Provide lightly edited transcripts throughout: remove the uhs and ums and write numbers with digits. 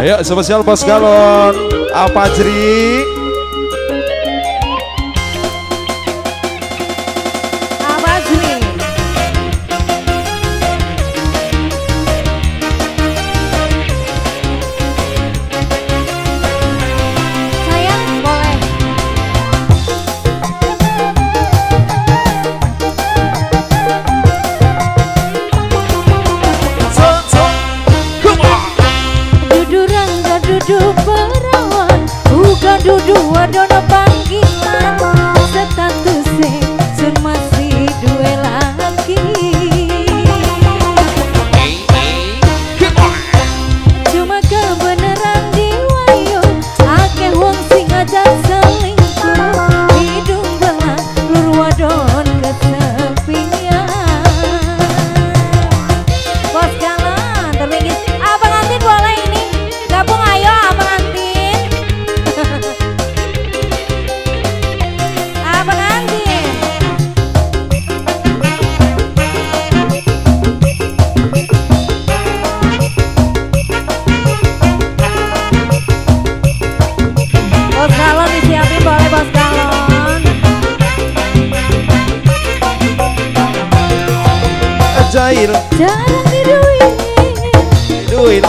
Ayo spesial Bos Galon Apa Jri? Apa Jri? Sayang boleh. Dudu perawan, uga dudu wadono panggilan, status sun masih duwe laki. Cuma kebenaran diwayu, akeh wong sing ngajak selingkuh, hidung belah lur wadon kesepian. Bos Galon terminggir, abang antin boleh ini. Gabung ayo abang antin. Abang antin. Bos Galon disiapin boleh Bos Galon. Jail. Jarang diduin. Diduin.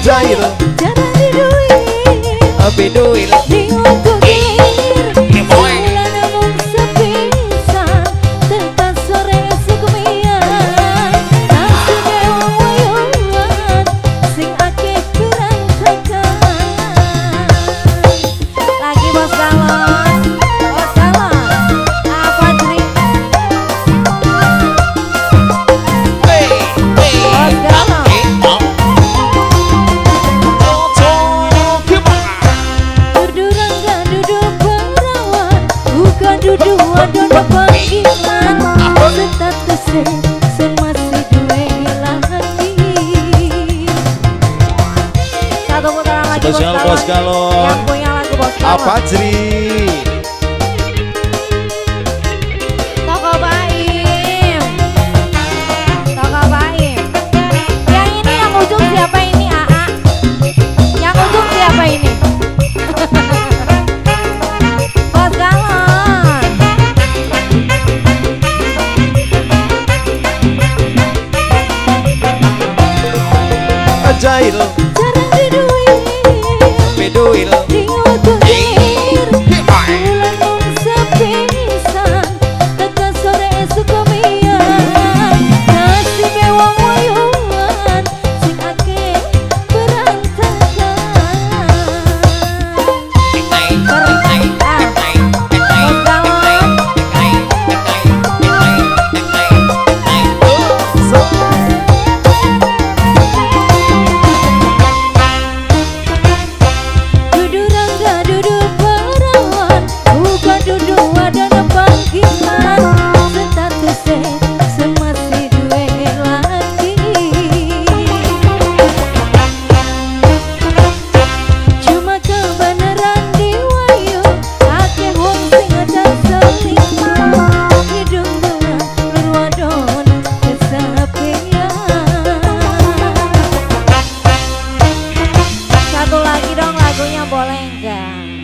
Jail. Jarang diduin. Biduin. Lagi Bos Galon. Bos Galon. Apa Jri? Bos Galon. Dudu wadono panggilan, status sun masih duwe laki. Satu putaran lagi spesial Bos Galon. Yang punya lagu Bos Galon. Apa Jri? Toko Baim. Toko Baim. Yang ini yang ujung siapa ini AA? Yang ujung siapa ini? Bos Galon. Jail. Jarang diduin. Biduin. Bulan mung sepisan, tekan sore esuk komian, nasibe wong wayuan sing akeh berantakan. Bos Galon.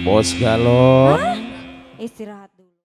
Bos Galon. Hah? Istirahat dulu.